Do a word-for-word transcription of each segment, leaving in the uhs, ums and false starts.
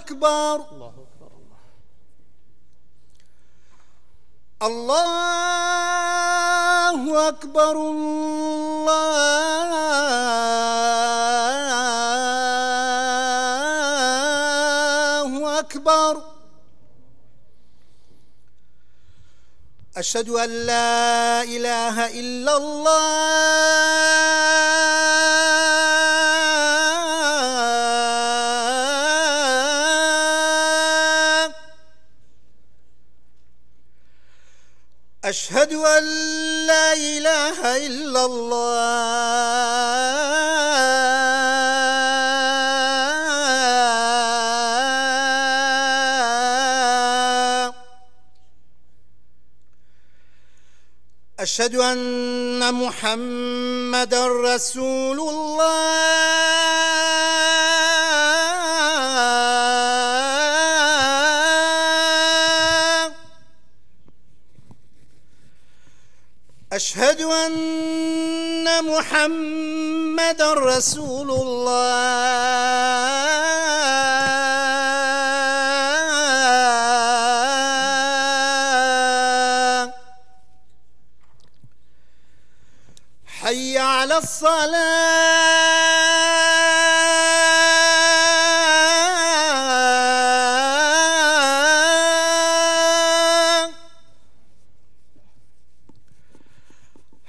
أكبر. الله أكبر، الله. الله أكبر، الله أكبر. أشهد أن لا إله إلا الله. أشهد أن لا إله إلا الله. أشهد أن محمدا رسول الله. أشهد أن محمدا رسول الله. حي على الصلاة.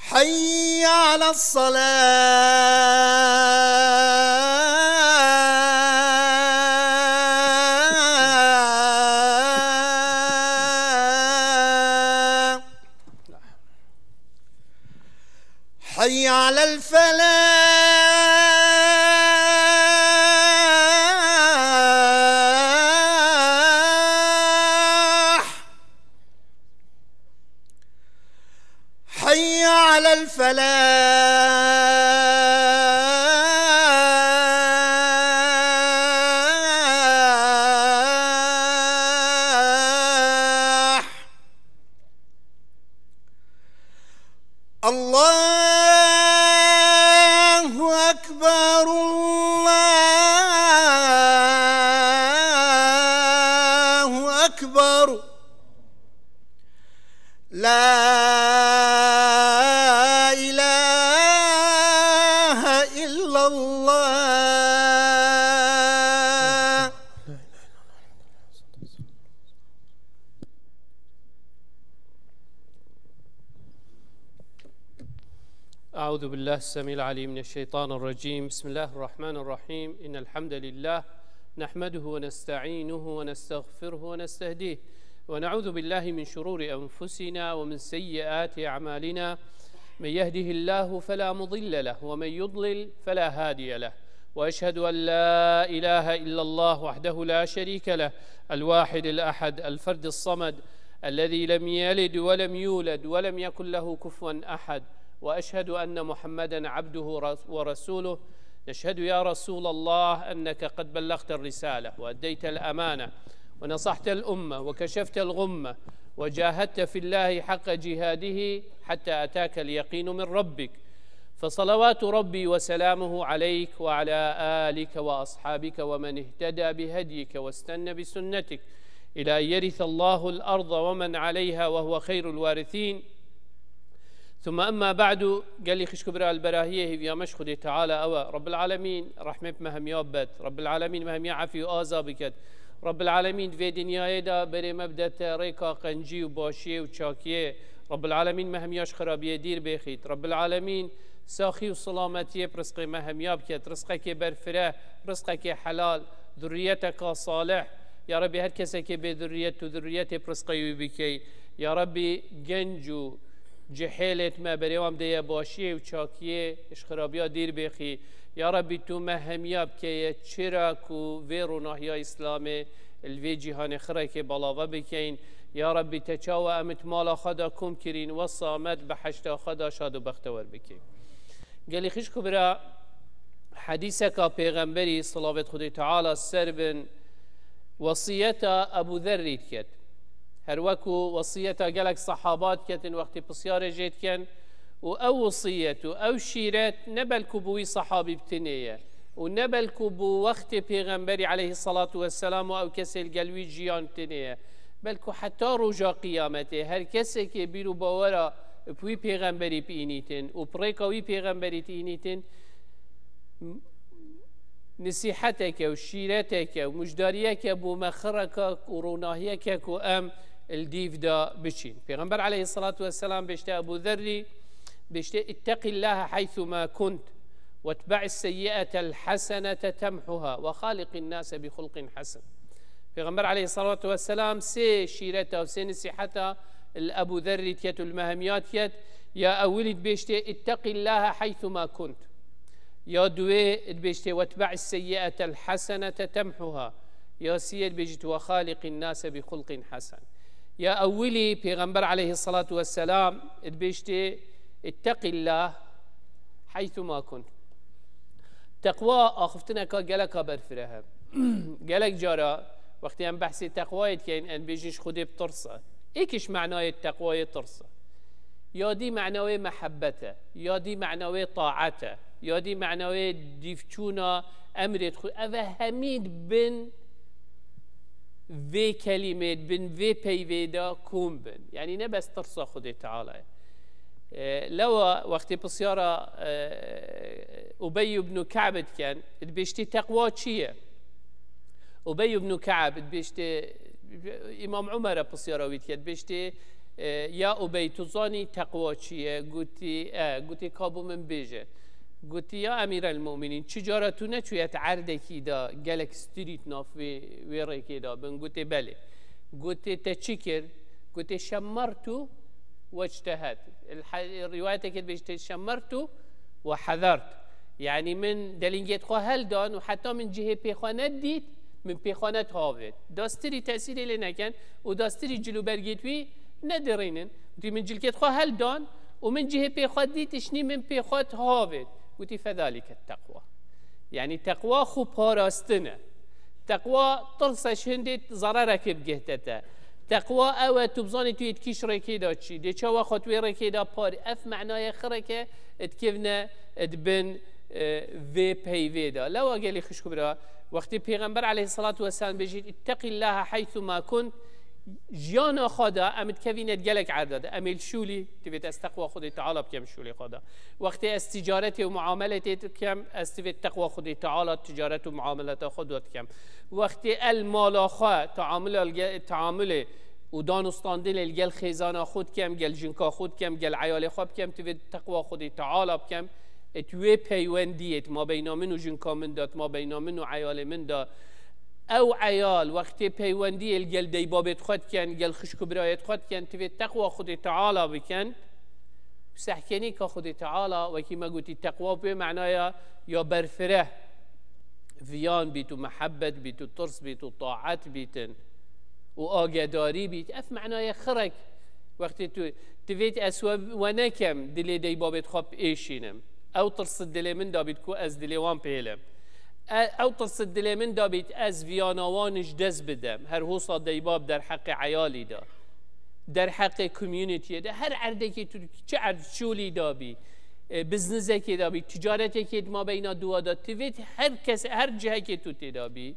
حي على الصلاة. حي على الفلاح. حي على الفلاح. الله أكبر، الله أكبر. لا إله إلا الله. أعوذ بالله السميع العليم من الشيطان الرجيم. بسم الله الرحمن الرحيم. إن الحمد لله نحمده ونستعينه ونستغفره ونستهديه، ونعوذ بالله من شرور أنفسنا ومن سيئات أعمالنا. من يهده الله فلا مضل له، ومن يضلل فلا هادي له. وأشهد أن لا إله إلا الله وحده لا شريك له، الواحد الأحد، الفرد الصمد، الذي لم يلد ولم يولد ولم يكن له كفوا أحد. وأشهد أن محمدا عبده ورسوله. نشهد يا رسول الله أنك قد بلغت الرسالة وأديت الأمانة ونصحت الأمة وكشفت الغمة وجاهدت في الله حق جهاده حتى أتاك اليقين من ربك. فصلوات ربي وسلامه عليك وعلى آلك وأصحابك ومن اهتدى بهديك واستن بسنتك إلى أن يرث الله الأرض ومن عليها وهو خير الوارثين. ثم أما بعد، gelî xişk û bira, li berahiyê hêviya me ji Xwedê Teala ew e. Rabbil Alemîn rehmê bi me hemiya bibet. Rabbil Alemîn me hemiya efî û aza biket. Rabbil Alemîn di vê dinyayê de berê me bidete rêka qencî û başiyê û çakiyê. Rabbil Alemîn me hemiya ji xirabiyê dîr bêxît. Rabbil Alemîn saxî û silametiyê bi rizqê me hemiya biket. Rizqekê berfireh, rizqekê helal, zurriyeteka salih. Ya Rebî, her kesekê bê zurriyet, tu zurriyetê bi rizqê wî bikey. Ya Rebî, genc û cihêlêt me berê wan bideye başiyê û çakiyê, ji xirabiya dîr bêxî. Ya Rebî, tu me hemiya bikeye çira ku vê ronahiya Îslamê li vê cîhanê xirekê balave bikeyin. Ya Rebî, te çawa em di mala xwe de kom kirîn, wesa me di behişta xwe de şad û bextewer bikey. Gelî xişk û bira, hedîseka Pêxemberî, silavêt Xwedê Teala ser bin, wesiyeta Ebû Zerrî diket. Her weku wesiyeta gelek sehaba diketin wextî pisyarê jê diken û ew wesiyet û ew şîret ne belku bi wî sehabî bi tinê ye. û ne belku bo wextê Pêxemberî aleyhissalatu vesselam û ew kesê li gel wî jiyan tinê ye, belku heta roja qiyametê her kesekê bîr û bawera bi wî Pêxemberî biînîtin û bi rêka wî Pêxemberî diînîtin, m-, nisîheteke û şîreteke û mujdariyeke bo me xireke û ronahiyeke ku em li dîv de biçîn. Pêxember aleyhissalatu vesselam bêşte Ebu Zerrî, bêşte, "İtteqillaha haythu ma kunt, vetbe'is seyyi'atel hasenete temhuha ve haliqin nase bi hulqin hasen." Pêxember aleyhissalatu vesselam sê şîreta û sê nisîheta li Ebu Zerrî diket û li me hemiya diket, ya ewilî dibêştê, "İtteqillaha haythu ma kunt." Ya duwê dibêjitê, "Vetbe'is seyyi'atel hasenete temhuha." Ya siyê dibêjit, "Ve haliqin nase bi hulqin hasen." Ya ewilî Pêxember aleyhissalatu vesselam dibêjitê, "İtteqillah haythu ma kunt." Teqwa axiftineka geleka berfireh e. Gelek cara wextê em behsê teqwayê dikeyin, em dibêjin ji Xwedê bitirse. Êk ji menayê teqwayê tirse. Ya dî mena wê mehebet e, ya dî mena wê taet e, ya dî mena wê dîvçûna emrê xwe. Ev e hemî di bin vê kelîmê, di bin vê peyvê de kom bin. Yanî ne bes tirsa Xwedê Teala ye. E, lewa wextê pisyara, e, Ubey ibn Ka'b diken, dibêjtê teqwa çi ye? Ubey ibn Ka'b dibêjtê, Îmam Umer'e pisyara wî dike, dibêjtê, e, "Ya Ubey, tu zanî teqwa çi ye?" Gotî, "E." Gotî, "Ka bo min bêje." Gotî, "Ya Emîrel Mu'minîn, çi cara tu neçûye di erdekî de gelek street nav wê, wê rêkê de bin?" Gotê, "Belê." Gotê, "Te çi kir?" Gotê, "Şemmertu wectehed." Li he-, rîwayetekê dibêjtê, "Şemmertu ve hezert." Yanî min delingê xwe heldan û heta min cihê pê xwe nedît, min pê xwe net havêt. Dastirî tesîrê lê neken û dastirî cil û bergê wî nedirînin. Dî min cilkê xwe heldan û min cihê pê xwe dît, îşnî min pê xwe havêt. Gotî, "Fedalike teqwa." Yanî teqwa xwe parastin e. Teqwa tirsa ji hindê zerereke bigihte te. Teqwa ew e, tu bizanî tu yê dikî ji rêkê de çî. Dê çawa xwe tu wê rêkê de parî. Ev menayê xireke dikevne di bin, e, vê peyvê de. Lewa gelî xişk û bira, wextê Pêxember aleyhissalatu vesselam bêjî, "İtteqillaha haythu ma kunt", jiyana xwe de em dikevîne di gelek erda de. Em ê li şûlî, divêt ez teqwa Xwedê Teala bikem şûlê xwe de. Wextê ez ticaretê û muameletê dikem, ez divêt teqwa Xwedê Teala ticaret û muameleta xwe de dikem. Wextê el mala xwe, taamula li ge-, taamulê û dan û standinê li gel xêzana xwe dikem, gel jinka xwe dikem, gel eyalê xwe bikem, divêt teqwa Xwedê Teala bikem. Et wê peywendiyê di mabeyna min û jinka min de, di mabeyna min û eyalê min de, ew eyal wextê peywendiyê li gel deybabêt xwe diken, gel xişk û birayêt xwe diken, divêt teqwa Xwedê Teala biken. Sehkenîka Xwedê Teala, wekî me gotî, teqwa bi wê menaya ya berfireh, viyan bît û mehebet bît û tirs bît û taet bîtin û agedarî bît. Ev menayê xirek, wextê tu divêt ez we, we nekem, dilê deybabêt xwe biêşînim. Ew tirs dilê min de bît ku ez dilê wan pêlim. E, ew tirs dilê min de bît ez viyana wan ji dest bidem. Her hosa deybab derheqê eyalî de, derheqê communitiyê de, her erdekê tu, çi erd, şûlî de bî, e, biznizekê de bî, ticaretekê di mabeyna duwa de, divêt her kes, her cihekê tu tê de bî,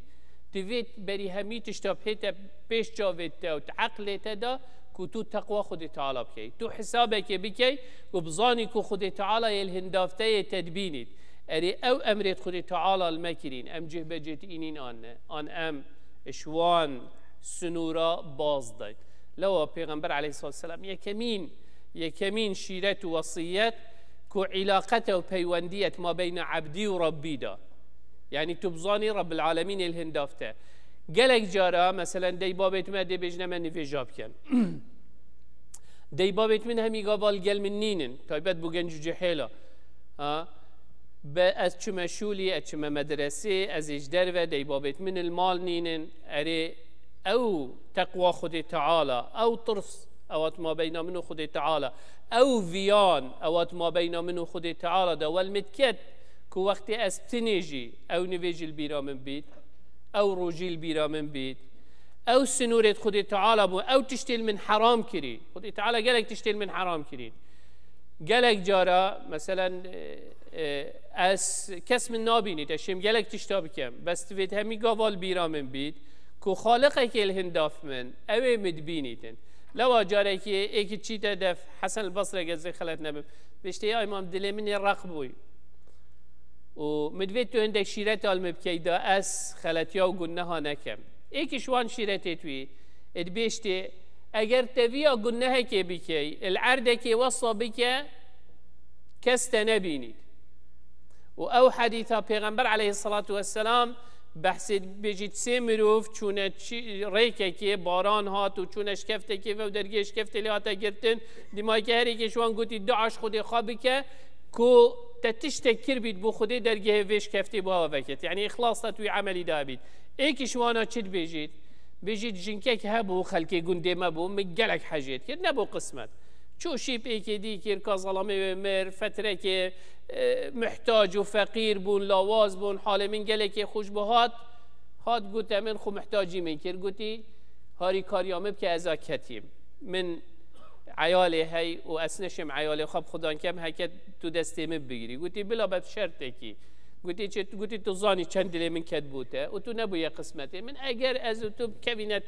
divêt berî hemî tişta pê te pêş çavê te û di eqlê te de ku tu teqwa Xwedê Teala bikey. Tu hesabekê bikey û bizanî ku Xwedê Teala yê li hindavteyê te dibînît. Erê ew emrêt Xwedê Teala li me kirîn, em cih be cih diînîn an ne, an em ji wan sinûra baz dayn. Lewa Pêxember aleyhissalatu vesselam yekemîn, yekemîn şîret û wesiyet ku îlaqet e û peywendiyet ma beyna ebdî û Rabbî de. Yanî tu bizanî Rabbil Alemîn ê li hindav te. Gelek cara, meselen, deybabêt me dê bêjine me nivêja bikin. Deybabêt min hemî gava li gel min nînin, taybet bû genc û cihêla. Ha? Be ez çime şûlî, ez çime medresê, ez ê ji derve, deybabêt min li mal nînin. Erê, ew teqwa Xwedê Teala, ew tirs, ew hat mabeyna min û Xwedê Teala, ew viyan, ew hat mabeyna min û Xwedê Teala de, wel min diket ku wextê ez tinê jî, ew nivê jî li bîra min bît, ew rojî li bîra min bît, ew sinûrêt Xwedê Teala bû, ew tiştê li min heram kirî. Xwedê Teala gelek tiştê li min heram kirî. Gelek cara, meselen, e, E, ez kes min nabînît, ez şêm gelek tişta bikem. Bes divêt hemî gava li bîra min bît ku Xaliqekê li hindaf min, ew ê min dibînîtin. Lewa carekê êkî çîte def, Hesen el Basre, gel zê xelet nebim, bêjtê ya îmam, dilê min ê req bûy. Û min divêt tu hindek şîret al min bikey da ez xeletiya û guneha nekem. Êkî ji wan şîretê tu yî. Ê dibêjtê, eger te viya gunehekê bikey, li erdekê wesa bike, kes te nebînît. Û ew hedîsa Pêxember aleyhissalatu vesselam behsê bêjît sê mirov çûne çi-, rêkekê, baran hat û çûne şkeftekê ve û dergê şkeftê lê hate girtin. Dîmayke her êkê ji wan gotî, dua ji Xwedê xwe bike ku te tiştek kir bît bo Xwedê dergehê vê şkeftê bo hewe veket. Yanî îxlas te tu wî emelî da bît. Êkî ji wana çi dibêjît? Bêjît, jinkek hebû, xelkê gundê me bû, min gelek hejêt kir, nebû qismet. Çû şîp êkê dî kir, ka zelamê wê mir, fetrekê, e, muhtac û feqîr bûn, lawaz bûn, halê min gelekê xweş bû, hat, hat gote min, xwe muhtacî min kir, gotî, harîkariya min bike, ez a ketîm. Min eyalê hey û ez neşêm eyalê xwe bi xudan kem, heke tu destê min bigirî. Gotî, bila be bi şertekî. Gotî, çi? Gotî, tu zanî çend dilê min ket bo te û tu nebûye qismetê min. Eger ez û tu bikevîne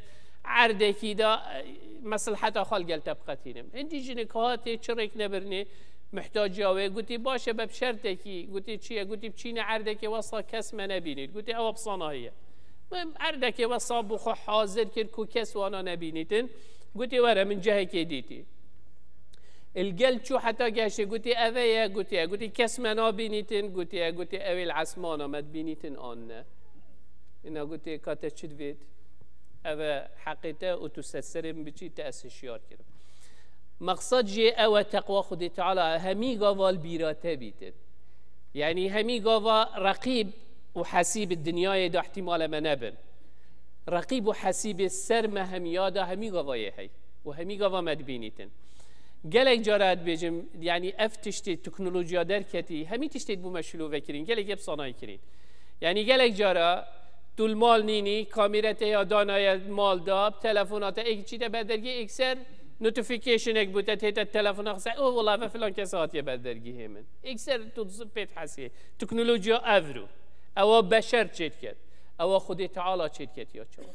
erdekî de, e, mesleheta xwe li gel te biqetînim. Hindî jinik hatê, çi rêk nebirnê, muhtaciya wê. Gotî, baş e, be bi şertekî. Gotî, çi ye? Gotî, biçîne erdekê wesa kes me nebînît. Gotî, ewa bi sanahî ye. Min erdekê wesa bo xwe hazir kir ku kes wana nebînîtin. Gotî, were min cehekê dîtî. Li gel çû heta geşê, gotî, eve ye, gotî, e, gotî, kes me nabînîtin, gotî, e, gotî, ew ê li esmana me dibînîtin an ne. Îna gotî, ka te çi divêt? Eve heqê te û tu ser serê min biçî, te ez hişyar kirim. Mexsed jê ew e, teqwa Xwedê Teala, hemî gava li bîra te bîtin. Yanî hemî gava reqîb û hesîb dinyayê de ihtimale me nebin. Reqîb û hesîbê ser me hemiya de hemî gava yê hey û hemî gava me dibînîtin. Gelek cara dibêjim, yanî ev tiştê teknolojiya derketî, hemî tiştê dibûme şilove kirîn, gelek yê bi sanayî kirîn. Yanî gelek cara tu li mal nînî, kamîre te ya danaye mal da, bi telefona te êk çî te ber dergî, êkser notificationek bû te tête telefona xise, o wela ve filan kes hatiye ber dergîhê min. Êkser tu diz-, pê dihesê. Teknolojiya evro. Ewa beşer çêdiket. Ewa Xwedê Teala çêdiket ya çawa.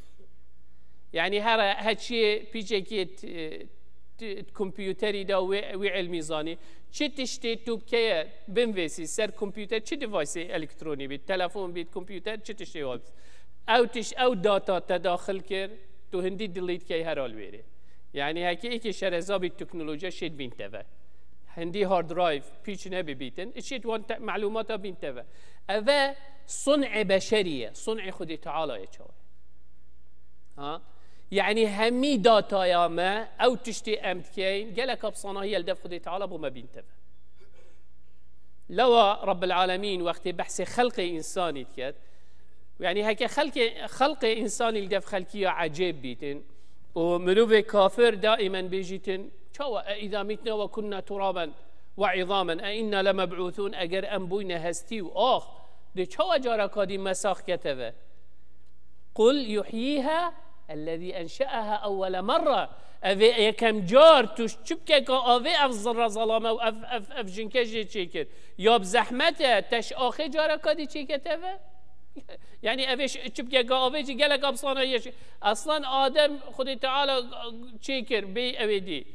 Yanî her, her çiyê pîçekê t-, t-, kompûterî de wê, wê ilmî zanî. Çi tiştê tu bikeye binvêsî ser kompûter, çi deviceê elektronî bît, telefon bît, kompûter, çi tiştê wa bît. Ew tiş-, ew data te daxil kir, tu hindî delete key her al wêrê. Yanî heke êkê şereza bît teknolojiya şêt bîn te ve. Hindî hard drive pîç nebibîtin, şêt wan te-, melûmata bîn te ve. Eve sun'ê beşerî ye, sun'ê Xwedê Teala ye çawa. Ha? Yanî hemî dataya me, ew tiştê em dikeyn, gelek bi sanahî ye li dev Xwedê Teala bo me bîn te ve. Lewa Rabbil Alemîn wextê behsê xelqê însanî diket, yanî heke xelkê, xelqê însanî li dev xelkiya ecêb bîtin û mirovê kafir daîmen bêjîtin, çawa e îza mitna we kunna turaben we îzamen e inna lemeb'ûthûn, eger em bûyne hestî û ax, dê çawa cara kadî me sax kete ve? Qul yuhyîha ellezî enşe'aha ewwele merre. Ev ê yekem car tu çi bike ka avê ev zirre zelame û ev, ev, ev jinke jê çêkir. Ya bi zehmet e, te ji axê cara kadî çêkete ve? Yanî ev ê ş-, çi bike ka avê jî gelek apsana ye. Eslan Adem Xwedê Teala çêkir, bê ew ê dî.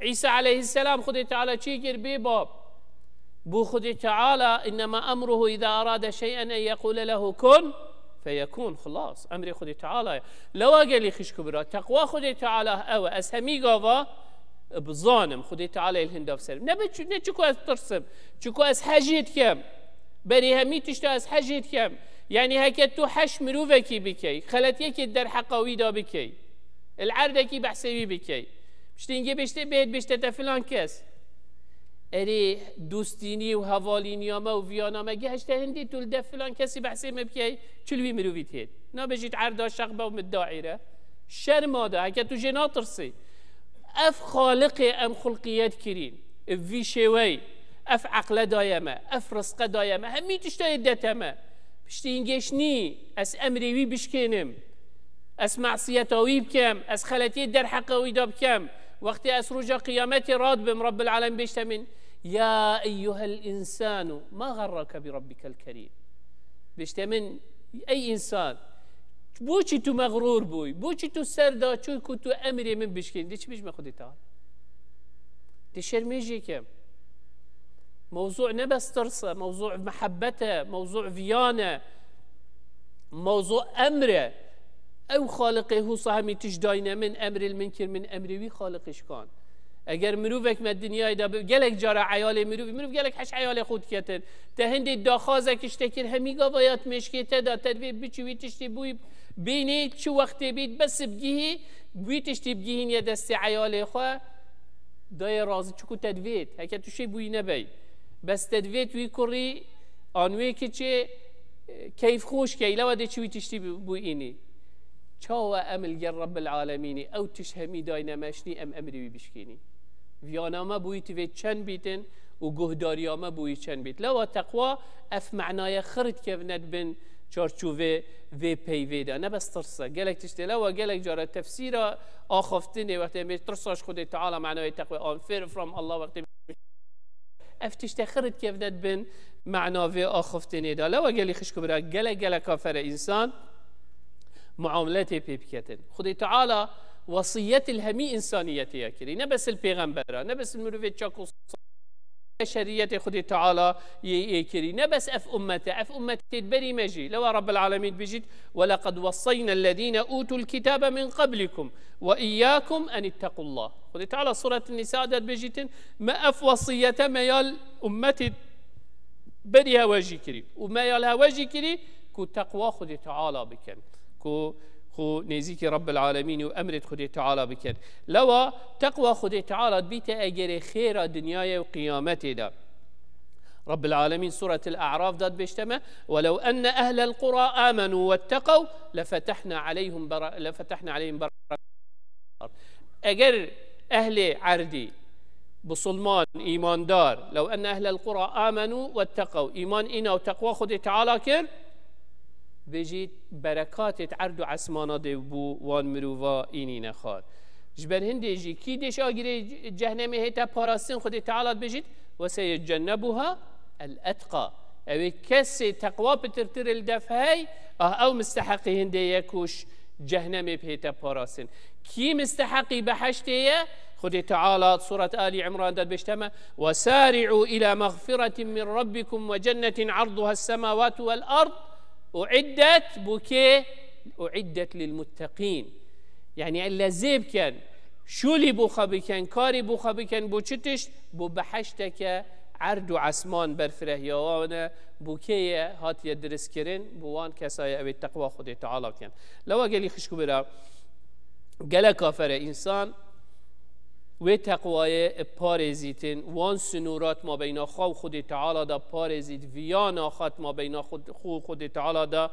Îsa aleyhisselam Xwedê Teala çêkir, bê bab. Bo Xwedê Teala, innema emruhu îza arade şey'en en yekûle lehu kun feyekûn. Xilas. Emrê Xwedê Teala ye. Lewa gelî xişk û bira. Teqwa Xwedê Teala ew e. Ez hemî gava bizanim Xwedê Teala yê li hinda ser. Ne bi çi-, ne çiku ez tirsim. Çiku ez hejê dikem. Berî hemî tişta ez hejê dikem. Yanî heke tu heş mirovekî bikey, xeletiyekê derheqa wî da bikey, li erdekî behsê wî bikey. Piştî hingê bêjtê bêt bêjte te filan kes. Erê, dostînî û hevalîniya me û viyana me gehişte hindî, tu li dev filan kesî behsê me bikey, çi li wî mirovî têt? Nabêjît erda şex be û min daîre. Şerma de, heke tu jê natirsî. Ev Xaliqê em xulqiyet kirîn. Bi vî şêweyî, ev eqle daye me, ev rizqe daye me, hemî tişta yê dete me. Piştî hingêş nî, ez emrê wî bişkênim. Ez mesiyeta wî bikem, ez xeletiyê derheqa wî de bikem. Wextê ez roja qiyametê radibim, Rabbil Alem bêjte min, Ya eyyuhel insanu, ma garrake bi rabbikel kerim. Bişte min, ey insan, boçî tu mexrûr bûy? Boçî tu ser da çûy ku tu emrê min bişkîn? Dê çi bêjme Xwedê Teala? Dê şermê jê kem. Mewzû ne bes tirs e, mewzû mehebet e, mewzû viyan e, mewzû emr e. Ew Xaliqê hûsa hemî tişt dayne min, emrê li min kir, min emrê wî Xaliqê şikan. Eger mirovek me dinyayê de bi, gelek cara eyalê mirovî, mirov gelek heş eyalê xwe diketin. Te hindê daxwazek işte kir, hemî gava ya mêşkê te da, te divê biçî wî tiştî bûyî bînî, çi wextê bît, bes bigihî, wî tiştî bigihîniye destê eyalê xwe, dayê razî, çiku te divêt, heke tu şê bûyî nebey. Bes te divêt wî kurî, an wê kiçê, e, keyfxweş key, lewa dê çi wî tiştî bû-, bûyînî. Çawa em li gel Rebbil Alemînî, ew tişt hemî dayne me, şinî em emrê wî bişkînî. Viyana me bûyî tivê çend bîtin û guhdariya me bûyî çend bît. Lewa teqwa ev me'naye xir dikevne di bin çarçovê vê peyvê de. Ne bes tirs e. Gelek tiştê lewa gelek cara tefsîra axaftinê wextê em bê tirsa ji Xwedê Teala, me'nayê teqwê an fear from Allah wextê ev tiştê xir dikevne di bin me'na vê axaftinê de. Lewa gelî xişk û bira gelek gelek kafere însan muameletê pê biketin. Xwedê Teala wesiyet li hemî însaniyetê ya kirî. Ne bes li pêxembera, ne bes li mirovê çak û şeriyetê Xwedê Teala yê, yê kirî. Ne bes ev ummete, ev ummetê berî me jî. Lewa Rabbil Alemîn dibêjît, "Ve leqed wessayna ellezîne utul kitabe min qablikum ve iyyakum en ittequllah." Xwedê Teala Suret Nisa de dibêjîtin, me ev wesiyete me ya ummetê berî hewe jî kirî. Û me ya li hewe jî kirî ku teqwa Xwedê Teala bikin. Ku xwe nêzîkî Rabbil Alemîn û emrê Xwedê Teala bikin. Lewa teqwa Xwedê Teala dibîte egerê xêra dinyayê û qiyametê de. Rabbil Alemîn Suretil A'raf de dibêjte me, "Welev enne ehlel qura amenu wetteqew lefetehna aleyhim bera-, lefetehna aleyhim bera-" Eger ehlê erdî, bisilman, îmandar, "Lew enne ehlel qura amenu wetteqew", îman îna û teqwa Xwedê Teala kir, bêjît, berekatê di erd û esmana de bû wan mirova înîne xwar. Ji ber hindê jî kî dê ji agirê cehnemê hête parastin, Xwedê Teala dibêjît, "Ve seyecennebuha el-etqa." Ew ê kesê teqwa pitirtir li def hey, ah ew misteheqî hindê ye ku ji cehnemê bihête parastin. Kî misteheqî beheştê ye? Xwedê Teala Suret Ali Imran de dibêjte me, "Ve sari'u ila mexfiretin min rabbikum ve cennetin arduha semawatu vel ard, uiddet", bo kê? "Uiddet lil mutteqîn." Yani lezê bikin, şûlî bo xwe bikin, karî bo xwe bikin, bo çi tişt? Bo beheşteke erd û esman berfireh ya wan e, bo kê ye hatiye diristkirin, bo wan kesa ye ew ê teqwa Xwedê Teala bikin. Lewa gelî xişk û bira, gelek kafere însan wê teqwayê parêzîtin, wan sinûrat mabeyna xwe û Xwedê Teala da parêzît, viyana xwe mabeyna xwe, xwe û Xwedê Teala da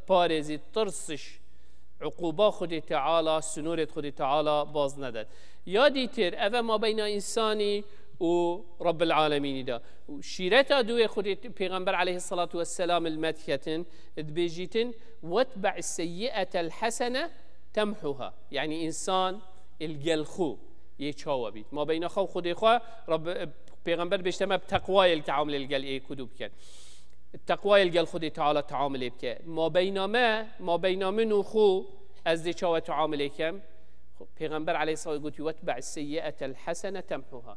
parêzît, tirsiş, uquba Xwedê Teala, sinûrêt Xwedê Teala baz nedet. Ya dîtir, ev e mabeyna însanî û Rabbil Alemînî de. Û şîreta duwê Xwedê Pêxember aleyhissalatu vesselam li me diketin, dibêjîtin, "Wetbe'is seyyi'etel hesene temhuha." Yani însan li gel xwe yê çawa bît. Mabeyna xwe û Xwedê xwe, Rab-, Pêxember bêjte me bi teqwayê li teamulê li gel ê ku dû bikin. Teqwayê li gel Xwedê Teala teamulê bike. Mabeyna me, mabeyna min û xwe ez dê çawa teamulê kem? Pêxember aleyhisselam gotî, "Wetbe'is seyyi'etel hesene temhuha."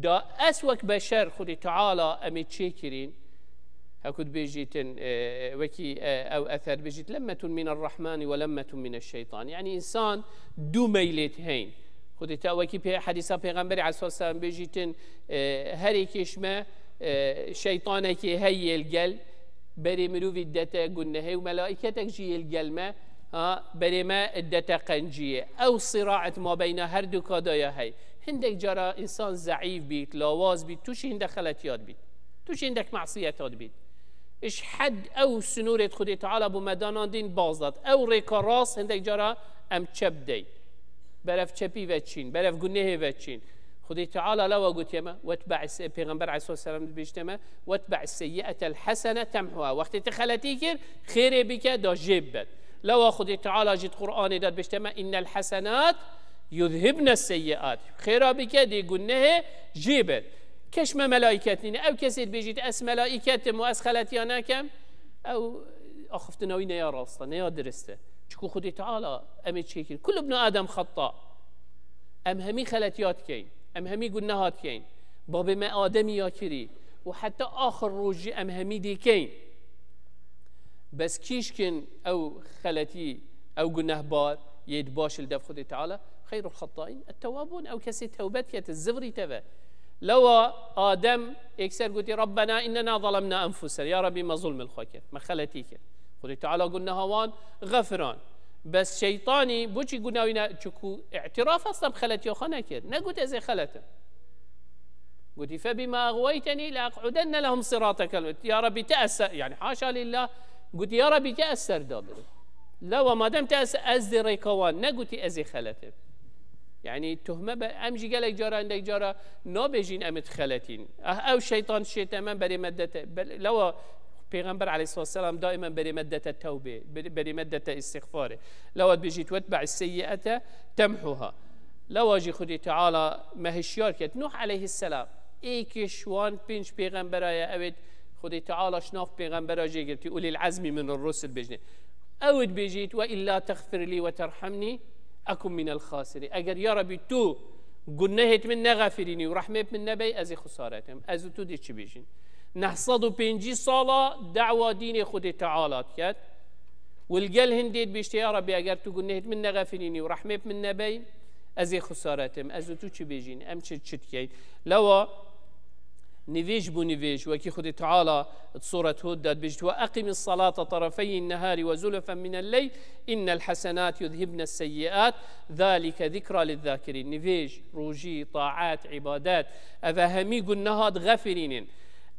Da ez wek beşer Xwedê Teala em ê çêkirîn, heku dibêjîtin, e, wekî, e, ew eser dibêjît, "Lemmetun minerrahmani ve lemmetun mineşşeytan." Yani însan du meylêt heyn. Xwedê Te-, wekî pê-, hedîsa Pêxemberê aleyhisselam bêjîtin, e, her êkê ji me, e, şeytanekê heye li gel, berê mirovî didete gunehê û melaîketek jî yê li gel me, ha, berê me didete qenciyê. Ew siraet mabeyna her du ka de ya hey. Hindek cara însan zeîf bît, lawaz bît, tu jî hindek xeletiyat bît. Tu jî hindek masiyeta dibît. Ji hed ew sinûrê Xwedê Teala bo me danandîn baz dat. Ew rêka rast hindek cara em çep dey. Berev çepî ve çîn, berev gunehê ve çîn. Xwedê Teala lewa gotiye me, "Wetbe'is-", Pêxember aleyhisselam dibêjte me, "Wetbe'is seyyi'etel hesene temhuha." Wextê tu xeletî kir, xêrê bike, da jê bibet. Lewa Xwedê Teala jî di Qur'anê de dibêjte me, "Innel hesenat yuzhibne seyyi'at." Xêra bike, dê gunehê jê bet. Keş me melaiket nîne. Ew kesê dibêjît ez melaiket im û ez xeletiya nekem, ew axiftina wî ne ya rast e, ne ya dirist e. Çiku Xwedê Teala em ê çêkin. Kul ibnu Adem xetta. Em hemî xeletiya dikeyn. Em hemî guneha dikeyn. Babê me Ademî ya kirî. Û heta axir rojî em hemî dê keyn. Bes kîşkin ew xeletî, ew gunehbar, yê di baş li dev Xwedê Teala, xeyrul xettaîn, ettewabûn, ew kesê tewbe dike, te zivrî te ve. Lewa Adem êkser gotî, Rabbena innena zalemna enfusena, ya Rabbî me zulm li xwe kir, me xeletî kir. Xwedê Teala guneha wan xefiran. Bes şeytanî, boçî guneha wî ne, çiku îtiraf asla bi xeletiya xwe nekir. Negot ez ê xelet im. Gotî, "Febima eğweyteni le eq'udenne lehum siratekel." Ya Rabbî, te ez ser, yani haşa lillah, gotî, "Ya Rabbî, te ez ser da birim." Lewa madem te ez, ez dê rêka wan, negotî ez ê xelet im. Yani tuhme be, em jî gelek cara, hindek cara nabêjîn em ê xeletîn. Ah, ew şeytan şête me berê me dete. Be-, lewa Pêxember aleyhissalatu vesselam daimen berê me dete tewbê, berê, berê me dete îstixfarê. Lewa dibêjît, "Wetbe'is seyyi'ete temhuha." Lewa jî Xwedê Teala me hişyar ket. Nuh aleyhisselam, êkiş wan pênc pêxembera ye, ew ê Xwedê Teala şnav pêxembera jê girtî, ulil azmi min rusul bêjne. Ew dibêjît, "Ve illa texfir li ve terhamni, ekun minel xasirin." Eger ya Rabbi tu gunehêt min nexefirînî û rehmê min nebey, ez ê xusaret im. Ez û tu dê çi bêjin? Neh sed û pêncî sala dawa dînê Xwedê Teala diket. Û li gel hindê dibêjte, "Ya Rabbi, eger tu gunehêt min nexefirînî û rehmê min nebey, ez ê xusaret im." Ez û tu çi bêjîn? Em çi, çi dikeyn? Lewa nivêj bû nivêj, wekî Xwedê Teala di Suret Hud de dibêjit, "Ve eqimis salata tarafeyin nehari ve zulafen minel leyl, innel hasenat yuzhibnes seyyiat, zalike zikra lizzakirîn." Nivêj, rojî, taat, îbadet, ev hemî guneha dixefirînin.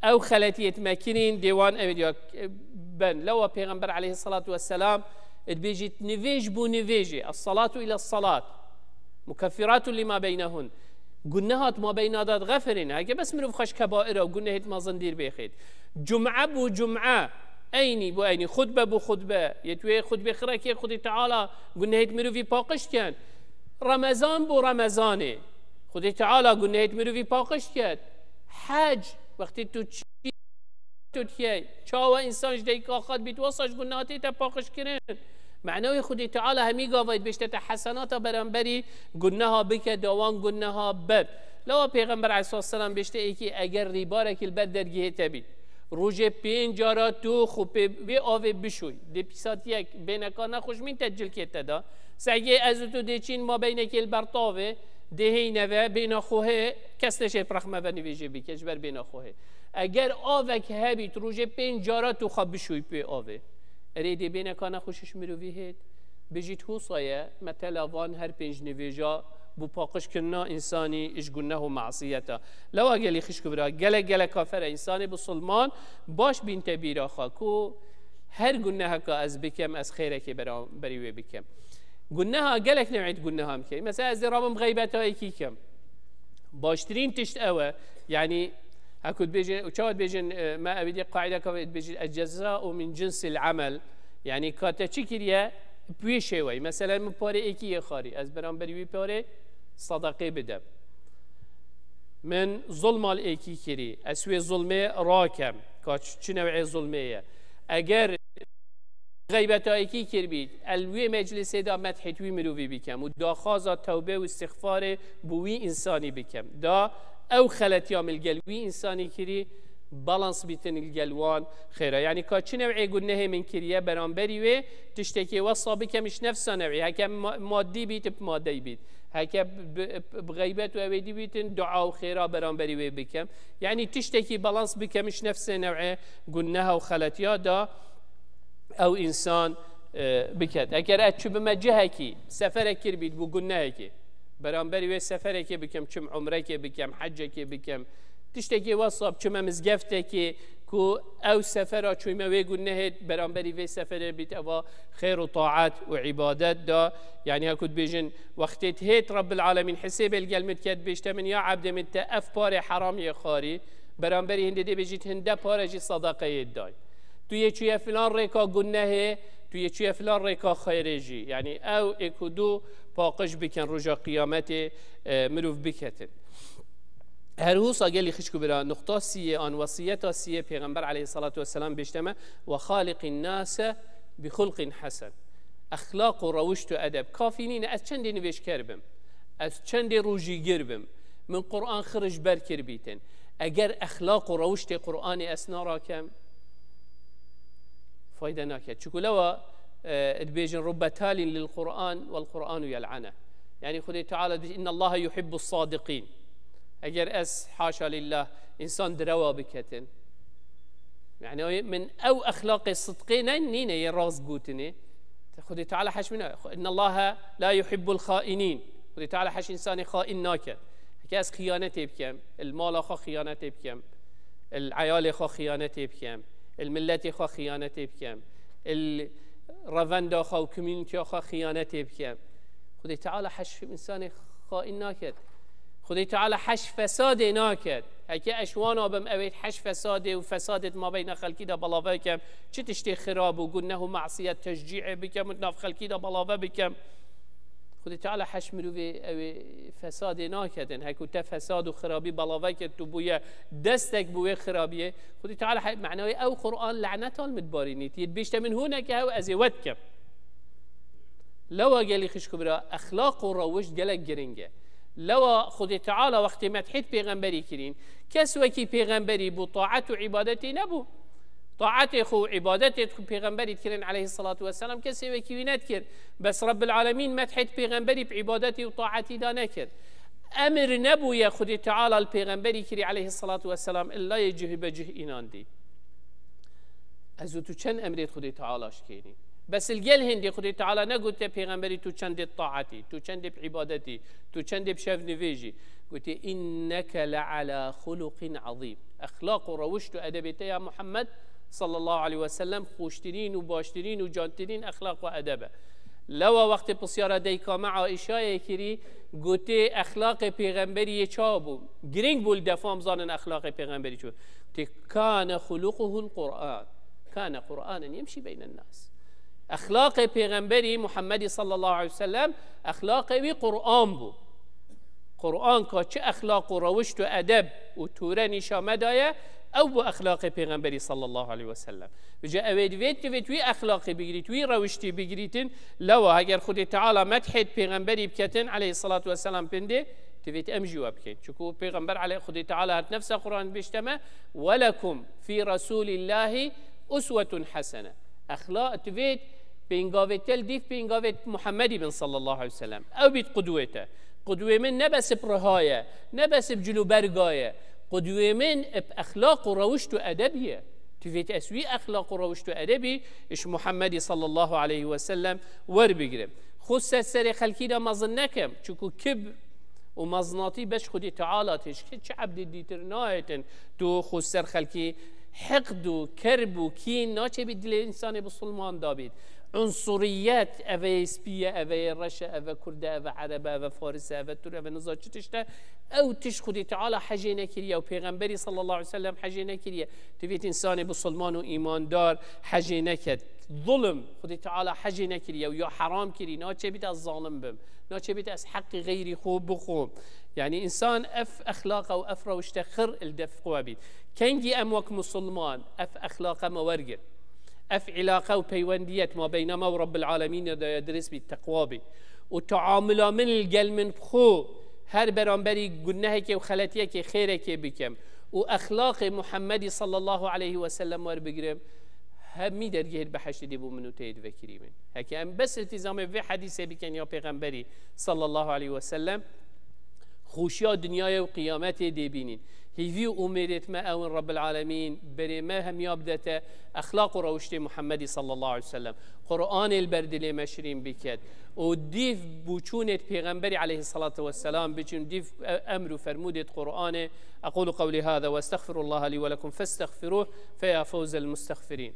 Ew xeletiyêt me kirîn, dê wan ew diya ben. Lewa Pêxember aleyhissalatu vesselam dibêjit, nivêj bû nivêjê, es-salatu ila salat. Mukeffiratun lima beynehun. Gunehat ma beyna da dixefirin. Heke bes mirov xweş kebaira û gunehêt mezin dîr bêxêt. Cum'e bû cum'e. Eynî bû eynî. Xutbe bû xutbe. Yê tu yê xutbê xirekê Xwedê Teala gunehêt mirovî paqij ken. Remezan bû Remezanê. Xwedê Teala gunehêt mirovî paqij ket. Hec, wextê tu çi tu dikey, çawa însan ji deyka xwe dibît, wesa ji guneha tê te paqij kirin. Manewê Xwedê Teala hemî gava dibêjte te hesenata beramberî guneha bike, da wan guneha ber. Lewa Pêxember aleyhissalatu vesselam bêjte êkî eger rîbarekî li ber dergehê te bît, rojê pênc cara tu xwe pê vê avê bişûy, dê pîsatiyek bêneka nexweş mîn te cilkê te da. Sehgê ez û tu dê çîn ma beynekê li ber tavê, dê hêyne ve, bêna xwe hê, kes neşê bi rexme ve nivêjê bike, ji ber bêna xwe hê. Eger avek hebît, rojê pênc cara tu xwe bişûy pê avê. Erê dê bêneka nexweş ji mirovî hêt. Bijît husa ye, metela van her pênc nivêja bû paqijkirina însanî ji guneh û masiyeta. Lewa gelî xişk û bira, gelek gelek kafere însanê bisilman baş bîn te bîra xwe ku her guneheka ez bikem, ez xêrekê beramberî wê bikem. Guneha, gelek newê guneha em key. Mesela ez dê rabim xeybeta yekî kem. Baştirîn tişt ew e. Yanî, heku dibêjin, û çawa dibêjin, e, me evî dê qaîdeka vê dibêjin, "El ceza'u min cinsil amel." Yanî, ka te çi kiriye, bi wî şêweyî. Mesela, min parê êkî yê xarî, ez beramberî wî parê sadaqê bidem. Min zulma li êkî kirî, ez wê zulmê rakem. Ka çi, çi newê zulmê ye? Eger xeybeta yekî kirbît, el wê meclisê de methê wî mirovî bikem û daxwaza tewbe û îstixfarê bi wî însanî bikem. Da ew xeletiya min li gel wî însanî kirî, balans bîtin li gel wan xêra. Yanî ka çi newê gunehê min kiriye beramberî wê, tiştekê wesa bikem ji nefsa newê. Heke ma-, madî bît, bi madey bît. Heke bi, bi, bi xeybet û ewêdî bîtin, dua û xêra beramberî wê bikem. Yanî tiştekî balans bikem ji nefsê newê guneha û xeletiya da ew însan, e, biket. Eger ez çi bime cihekî, seferek kirbît, bû gunehekê. Beramberî wê seferekê bikim, çim umrekê bikim, hecekê bikim. Tiştekê wesa biçime mizgeftekê ku ew sefera çûyme wê gunehê beramberî vê seferê bît, eva xêr û taat û îbadet da. Yanî heku dibêjin, wextê dihêt Rabbil Alemîn hesêbê li gel min diket, dibêjte min, ya ebdê min, te ev parê heram yê xarî, beramberî hindê dê bêjît, hinde pare jî sadaqeyê day. Tu yê çûye filan rêka gunehê, tu yê çûye filan rêka xeyrê jî. Yanî ew êk û du paqij bikin roja qiyametê, e, mirov biketin. Her wisa gelî xişk û bira, nuqta siyê an, wesiyeta siyê Pêxember aleyhissalatu vesselam bêjte me, "Ve xaliqin nase bi xulqin hesen." Exlaq û rewişt û edeb. Kafî nîne ez çendê nivêjker bim, ez çendê rojîgir bim, min Quran xirij ber kir bîtin. Eger exlaq û rewiştê Quranê ez narakem, fayde nake. Çiku lewa, e, dibêjin, "Rubbe talin lil Quran, wel Quranu yel'ane." Yani Xwedê Teala dibêje, "İnne Allahe yuhibbu sadiqin." Eger ez, haşa lillah, insan direwa biketin, yani min ew exlaqê sidqê ne, nîne yê rast gotinê, Xwedê Teala heş min, "İnne Allahe la yuhibbul xainin." Xwedê Teala heş insanê xain nake. Heke ez xiyanetê bikem, il mala xwe xiyanetê bikem, il eyalê xwe xiyanetê bikem, il milletê xwe xiyanetê bikem, il revenda xwe û community xwe xiyanetê bikem. Xwedê Teala heş insanê xain naket. Xwedê Teala heş fesadê naket. Heke eş wana bim, ewêt heş fesadê û fesadê di mabeyna xelkî de balave bikem, çi tiştê xirab û guneh û masiyet teşcîê bikem û di nav xelkî de balave bikem. Xwedê Teala heş mirovê ewê fesadê naketin. Hekû te fesad û xirabî balave kir, tu bûye destek bi wê xirabiyê. Xwedê Teala he-, manayê ew Quran lanetan min barînît. Yê dibêjte min hûneke hew ez ê wet kem. Lewa gelî xişk û bira, exlaq û rewişt gelek giring e. Lewa Xwedê Teala wextê medhêt pêxemberî kirîn, kes wekî pêxemberî bû, taet û îbadetê nebû. Taetê xwe û îbadetê xwe pêxemberî dikirin aleyhissalatu vesselam, kesê wekî wî nedikir. Bes Rabbil Alemîn medhêt pêxemberî bi îbadetî û taetî de nekir. Emir nebûye Xwedê Teala li pêxemberî kirî aleyhissalatu vesselam, illa yê cihî be cih înandî. Ez û tu çend emrê Xwedê Teala şikênî? Bes li gel hindê Xwedê Teala negote pêxemberî tu çendê taetî, tu çendê bi îbadetî, tu çendê bi şev nivêjî. Gote, "Inneke le ala xuluqin azîm." Exlaq û rewişt û edebê te ya Muhammed sallallahu aleyhi ve sellem xweştirîn û baştirîn û cantirîn exlaq û edeb e. Lewa wextê pirsyara dayika me Aîşayê kirî, gotê, "Exlaqê pêxemberî yê çawa bû?" Giring bû li defa em zanin exlaqê pêxemberî çi bû. Tê, "Kane xuluquhul Qur'an." Kane Qur'anen yemşî beynen nas. Exlaqê pêxemberî Muhammedî sallallahu aleyhi ve sellem, exlaqê wî Qur'an bû. Qur'an ka çi exlaq û rewişt û edeb û tûre nîşa me daye, ew bû exlaqê pêxemberî sallallahu aleyhi ve sellem. Vêca ew ê divêt, divêt wî exlaqî bigirît, wî rewiştî bigirîtin, lewa heger Xwedê Teala medhêt pêxemberî biketin aleyhissalatu vesselam pindê, divêt em jî we bikin. Çunku pêxember aleyh-, Xwedê Teala her nefsa Qur'an bêjte me, "Welekum fî Resûlîllahî uswetun hesene." Exla-, divêt pêngavê te li dîv pêngavê Muhammedî bin sallallahu aleyhi ve sellem. Ew bît qudwê te. Qudwê min ne bes bi riha ye, ne bes bi cil û berga ye. Qudwê min bi exlaq û rewişt û edebî ye. Divêt ez wî exlaq û rewişt û edebî ji Muhammedî sallallahu aleyhi ve sellem werbigrim. Xwe ser serê xelkî de mezin nekem. Çunku kibr û mezinatî beş Xwedê Teala tê. Ji çi ebdê dîtir nayêtin tu xwe ser xelkî hiqd û kerb û kîn naçe bît dilê însanê bisilman da bît. Unsuriyet, eve yê spî ye, eve yê reş e, eve kurd e, eve ereb e, eve faris e, eve tur, eve niza çi tişt e. Ew tişt Xwedê Teala hejê nekiriye û Pêxemberî sallallahu aleyhi ve sellem hejê nekiriye. Divêt însanê bisilman û îmandar hejê neket. Zulm Xwedê Teala hejê nekiriye û ya heram kirî, naçe bît ez zalim bim. Naçe bît ez heqî xeyrî xwe bixwim. Yani însan ev exlaqa û ev rewişte xir li def xwe bît. Kengî em wek misilman ev exlaqa me wergir. Ev îlaqe û peywendiyet ma beyna me û Rabbil Alemîn de ya dirist bît, teqwa bît. Û taamula min li gel min bi xwe her beramberî gunehekê û xeletiyekê xêrekê bikim û exlaqê Muhammedî sallallahu aleyhi ve sellem werbigrim, hemî dergehê behiştê dê bo min û te yê divekirî min. Heke em bes iltîzamê vê hedîsê bikin ya Pêxemberî sallallahu aleyhi ve sellem, xweşiya dinyayê û qiyametê dê bînîn. Hîvî û umêdêt me ew in Rabbil Alemîn berê me hemiya bidete exlaq û rewiştê Muhammedî sallallahu aleyhi ve sellem. Qur'anê li ber dilê me şirîn biket û dîv bûçûnêt Pêxemberî aleyhissalatu vesselam biçin, dîv e-, emr û fermûdêt Qur'anê. أقول قولي هذا وأستغفر الله لي ولكم فاستغفروه فيا فوز المستغفرين.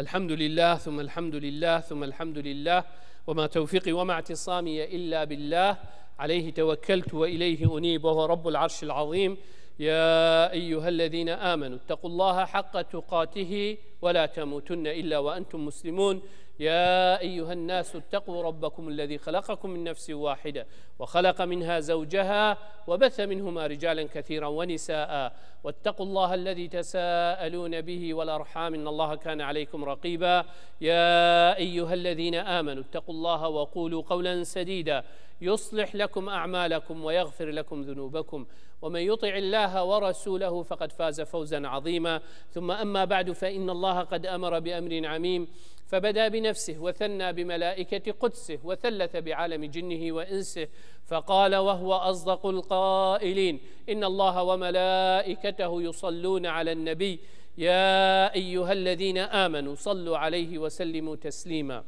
الحمد لله ثم الحمد لله ثم الحمد لله، وما توفيقي وما اعتصامي إلا بالله، عليه توكلت وإليه أنيب، وهو رب العرش العظيم. يا أيها الذين آمنوا اتقوا الله حق تقاته ولا تموتن إلا وأنتم مسلمون. يا أيها الناس اتقوا ربكم الذي خلقكم من نفس واحدة وخلق منها زوجها وبث منهما رجالا كثيرا ونساء واتقوا الله الذي تساءلون به والأرحام إن الله كان عليكم رقيبا. يا أيها الذين آمنوا اتقوا الله وقولوا قولا سديدا يصلح لكم أعمالكم ويغفر لكم ذنوبكم ومن يطع الله ورسوله فقد فاز فوزا عظيما. ثم أما بعد، فإن الله قد أمر بأمر عميم، فبدأ بنفسه وثنى بملائكة قدسه وثلث بعالم جنه وإنسه، فقال وهو أصدق القائلين: إن الله وملائكته يصلون على النبي، يا أيها الذين آمنوا صلوا عليه وسلموا تسليما.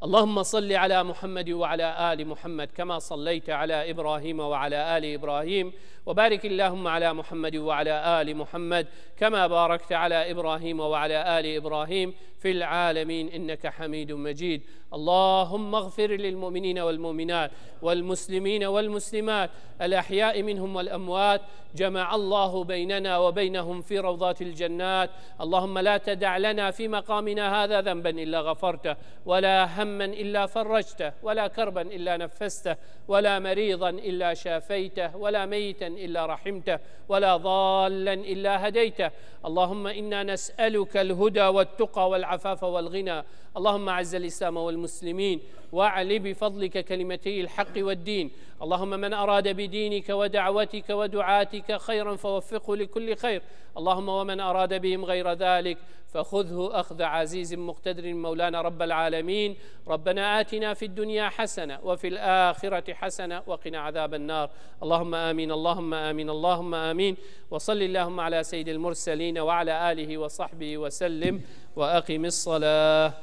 اللهم صل على محمد وعلى آل محمد كما صليت على إبراهيم وعلى آل إبراهيم، وبارك اللهم على محمد وعلى آل محمد كما باركت على إبراهيم وعلى آل إبراهيم في العالمين إنك حميد مجيد. اللهم اغفر للمؤمنين والمؤمنات والمسلمين والمسلمات الأحياء منهم والأموات، جمع الله بيننا وبينهم في روضات الجنات. اللهم لا تدع لنا في مقامنا هذا ذنبا إلا غفرته، ولا هما إلا فرجته، ولا كربا إلا نفسته، ولا مريضا إلا شافيته، ولا ميتا إلا رحمته، ولا ضالا إلا هديته. اللهم إنا نسألك الهدى والتقى والعفاف والغنى. اللهم أعز الإسلام والمسلمين، وأعل بفضلك كلمتي الحق والدين. اللهم من أراد بدينك ودعوتك ودعاتك خيرا فوفقه لكل خير. اللهم ومن أراد بهم غير ذلك فخذه أخذ عزيز مقتدر مولانا رب العالمين. ربنا آتنا في الدنيا حسنة وفي الآخرة حسنة وقنا عذاب النار. اللهم آمين، اللهم آمين، اللهم آمين. وصل اللهم على سيد المرسلين وعلى آله وصحبه وسلم. وأقم الصلاة.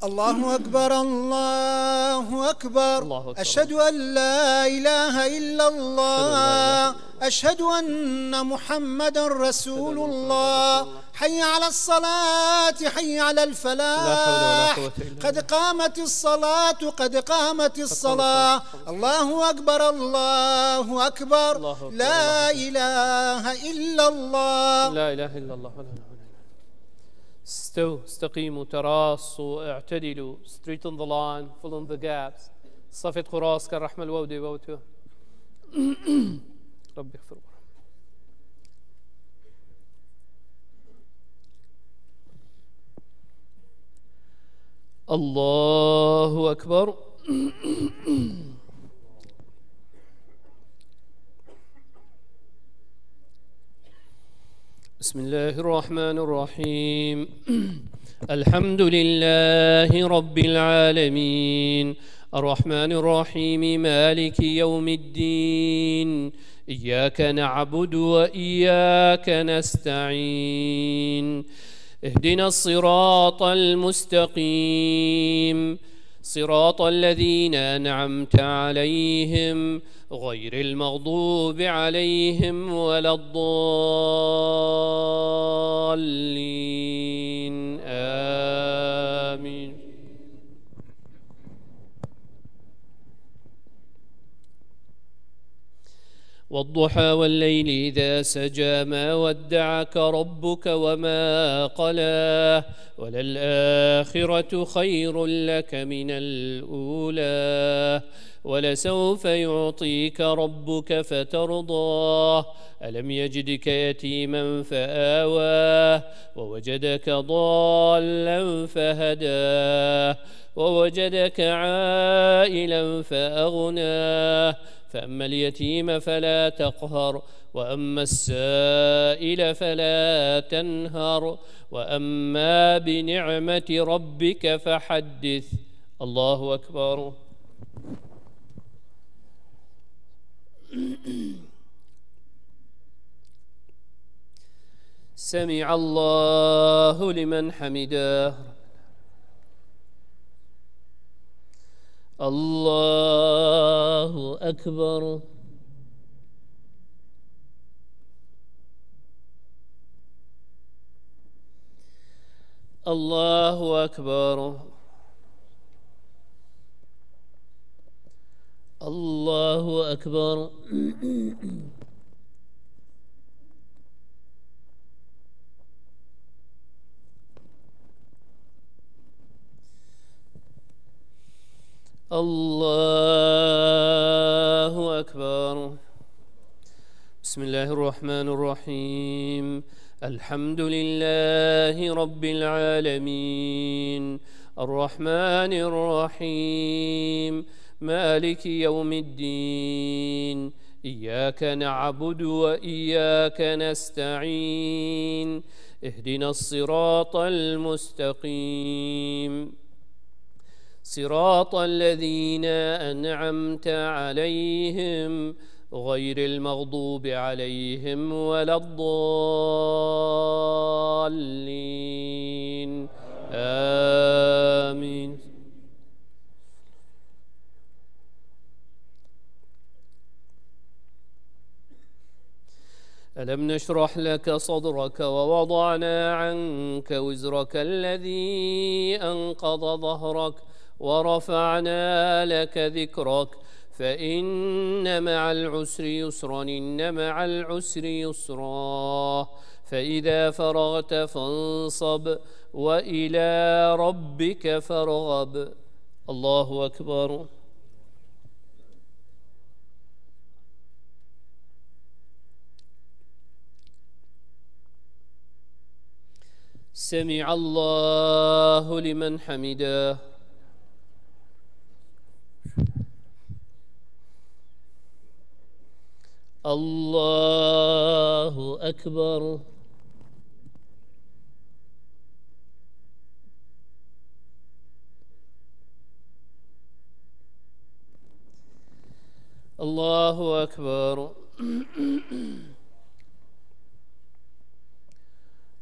الله أكبر، الله أكبر. الله أكبر. أشهد أن لا إله إلا الله. أشهد أن لا إله إلا الله. أشهد أن محمدا رسول الله. حي على الصلاة، حي على الفلاح. لا حول ولا قوة إلا بالله. قد قامت الصلاة، قد قامت الصلاة. الله أكبر، الله أكبر. الله أكبر، لا إله إلا الله. لا إله إلا الله. Stew, استقيموا, تراصوا, اعتدلوا, straighten the line, fill in the gaps. صفت خراس كالرحمة الودي ووتو. ربي اغفر وارحم. الله أكبر. بسم الله الرحمن الرحيم. الحمد لله رب العالمين. الرحمن الرحيم. مالك يوم الدين. إياك نعبد وإياك نستعين. اهدنا الصراط المستقيم. صراط الذين أنعمت عليهم غير المغضوب عليهم ولا الضالين. آمين. والضحى والليل إذا سجى، ما ودعك ربك وما قلى، وللآخرة خير لك من الأولى، ولسوف يعطيك ربك فترضى، ألم يجدك يتيما فآوى، ووجدك ضالا فهدى، ووجدك عائلا فأغنى، فأما اليتيم فلا تقهر، وأما السائل فلا تنهر، وأما بنعمة ربك فحدث. الله أكبر. سمع الله لمن حمده. الله أكبر. الله أكبر. الله أكبر. الله أكبر. بسم الله الرحمن الرحيم. الحمد لله رب العالمين. الرحمن الرحيم. مالك يوم الدين. إياك نعبد وإياك نستعين. اهدنا الصراط المستقيم. صراط الذين أنعمت عليهم غير المغضوب عليهم ولا الضالين. آمين. ألم نشرح لك صدرك ووضعنا عنك وزرك الذي أنقض ظهرك ورفعنا لك ذكرك فإن مع العسر يسرا إن مع العسر يسرا فإذا فرغت فانصب وإلى ربك فارغب. الله أكبر. سمع الله لمن حمده. الله أكبر. الله أكبر.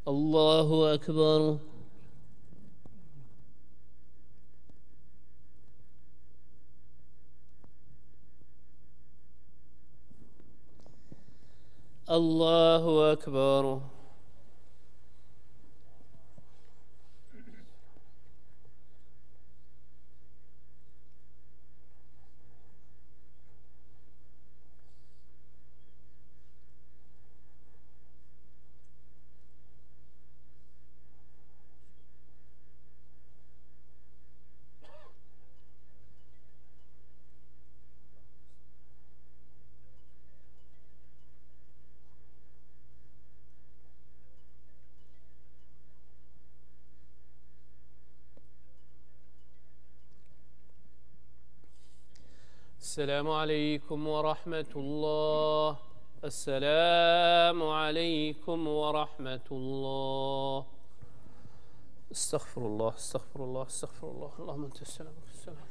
الله أكبر. الله أكبر. السلام عليكم ورحمة الله. السلام عليكم ورحمة الله. استغفر الله، استغفر الله، استغفر الله. اللهم أنت السلام، السلام.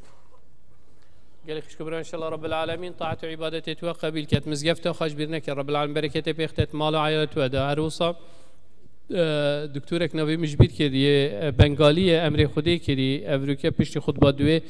Gelek xişk bira, inşallah Rabbil Alemîn taat û îbadetê tu qebîl ket. Mizgefta xwe ji bîr neke, Rabbil Alemîn bereketê pêx tet, mal û eyalê tu da. Her wisa, e, doktorek navê min ji bîr kiriye, e, Bengalî ye, emrê Xwedê kirî, evroke piştî xutba duê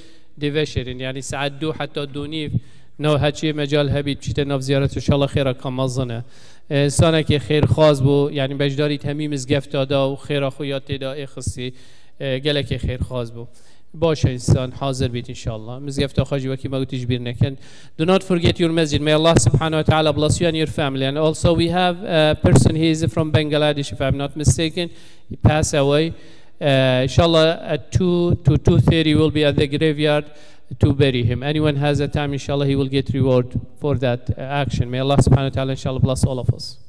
dê veşêrin. Yani saet du heta du nîv nav heçiyê mecal hebît, çîte nav ziyaret, inşallah xêra ka mezin e. E, insanekê xêrxwaz bû, yani beşdarî hemî mizgefta da û xêra xwe ya tê da ê xistî, e, gelekê xêrxwaz bû. Baş e însan hazir bît înşallah. Mizgefta xwe jî wekî me gotî ji bîr nekin. Do not forget your masjid. May Allah subhanahu wa ta'ala bless you and your family. And also we have a person, he is from Bangladesh, if I'm not mistaken. He passed away. Uh, inshallah at two to two thirty we'll be at the graveyard to bury him. Anyone has a time, inshallah, he will get reward for that, uh, action. May Allah subhanahu wa ta'ala, inshallah, bless all of us.